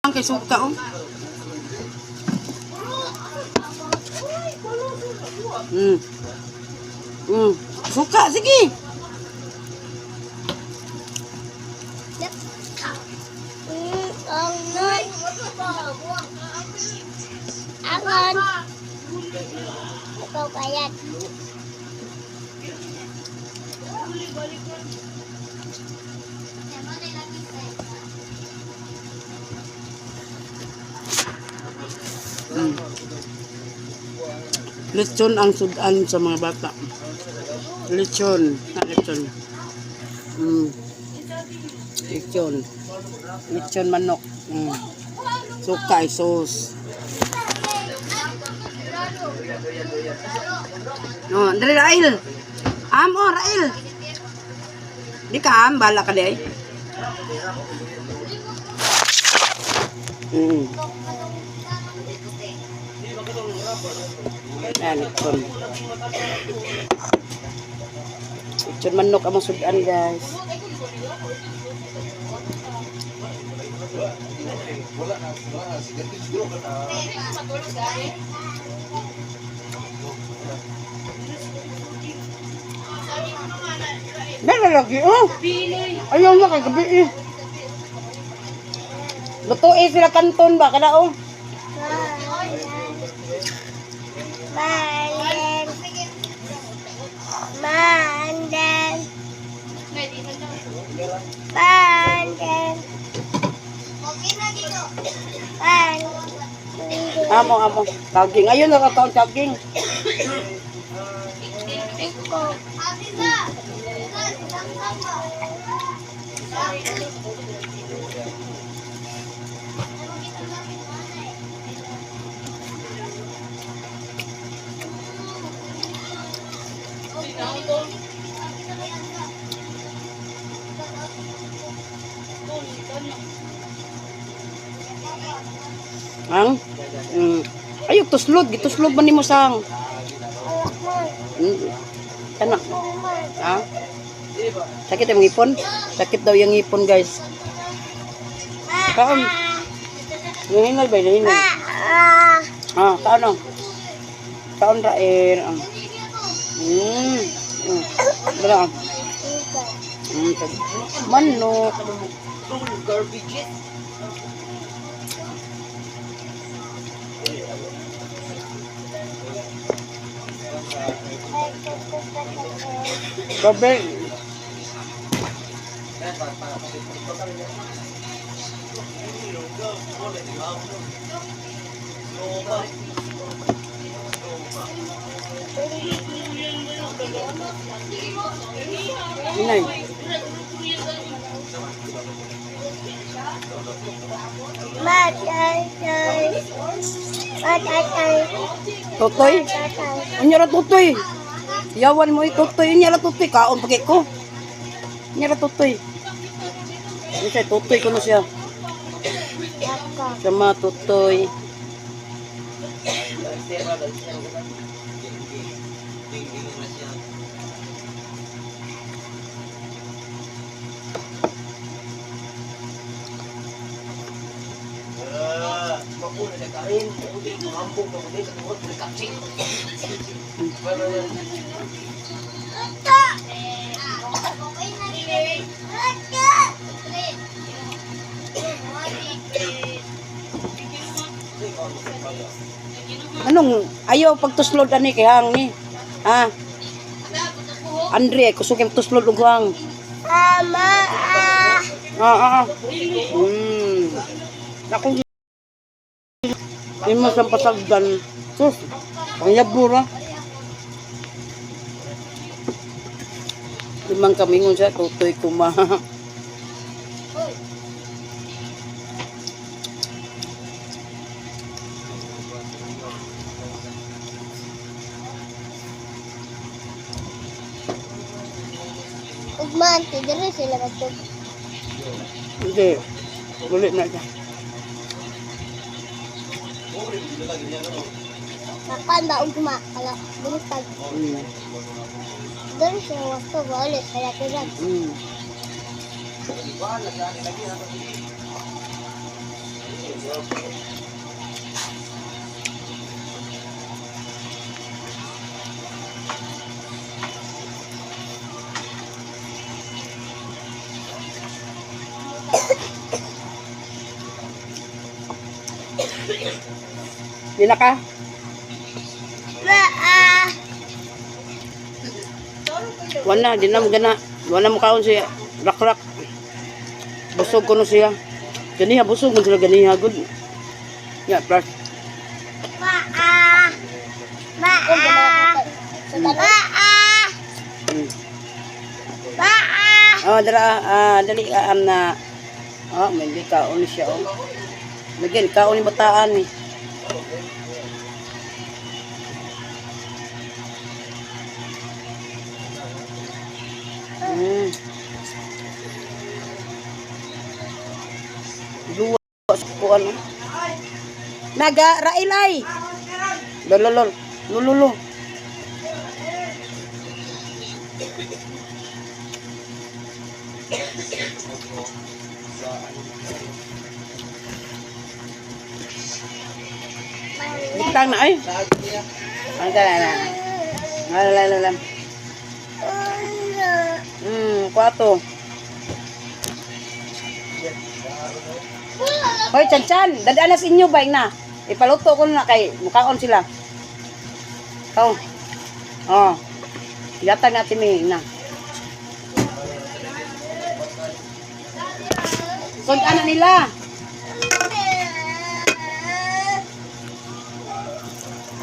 Ang kay suka oh. Suka sige. Ang nun. Angon. Ikaw kayat. Lechon ang sudan sa mga bata. Lechon, na lechon. Lechon. Lechon manok. Suka ay sauce. Oh, dali Rail. Am oh, Rail. Di ka am bala ka di ay. Ayan, lechon. Lechon manok among sudan, guys. Dala lagi, oh. Ayaw na kay gabi eh. Lutuin sila kanton ba kada oh. Manden. Manden. Manden. Manden. Amo amo. Saging. Ayun nakakaon saging. Iko. Ang? Ayok tuslod, gituslod man nimo sang. Kana. Ha? Sakit yung ngipon? Sakit daw yung ngipon, guys. Kaon. Nahinay ba? Nahinay. Ah. Ah, kaon oh. Kaon raer. Ah. Wala. Manok. Gabi. Inay. Matatay. Matatay. Totoy. Matatay. Unya ra tutoy. Yawan mo itutoy. Unya ra tutoy. Kaon pagi ko. Unya ra tutoy. Ano siya, tutoy ko na siya. Ako. Siya ma tutoy. Anong ayaw pagtuslod ani kay hang ni? Ha? Andre, kusog yung tuslod og hang. Ama. Ah. Ah, ah, ah. Ako imo sa pasagdan. Sus, pangyabura. Limang kamingon siya, tutoy kuma. Ugman, tidiri sila matug. Hindi. Uli na siya. Makan ba ugma? Kala, buntag. Diri sila wasto, ulit sila tiran. Di na ka? Maa. Wala, di na mo gana. Wala mo kaon siya. Rak-rak. Busog ko no siya. Ganiha, busog mo sila ganiha. Good. Ya, plus. Maa. Maa. Maa. Maa. Oh, dara, ah, dali, ah, am na. Oh, may di kaon siya, oh. Lagyan, kaon ni bataan eh. Luwa sa kuan. Oh. Naga railay. Lololol. Lululu. Butang na ay. Ang tara na. Ala la la. Kwato. Hoy, Chan Chan, dadaan na sa inyo ba na? Ipaluto ko na kay mukaon sila. Oh. Oh. Yatag natin mi na. Sund ana nila.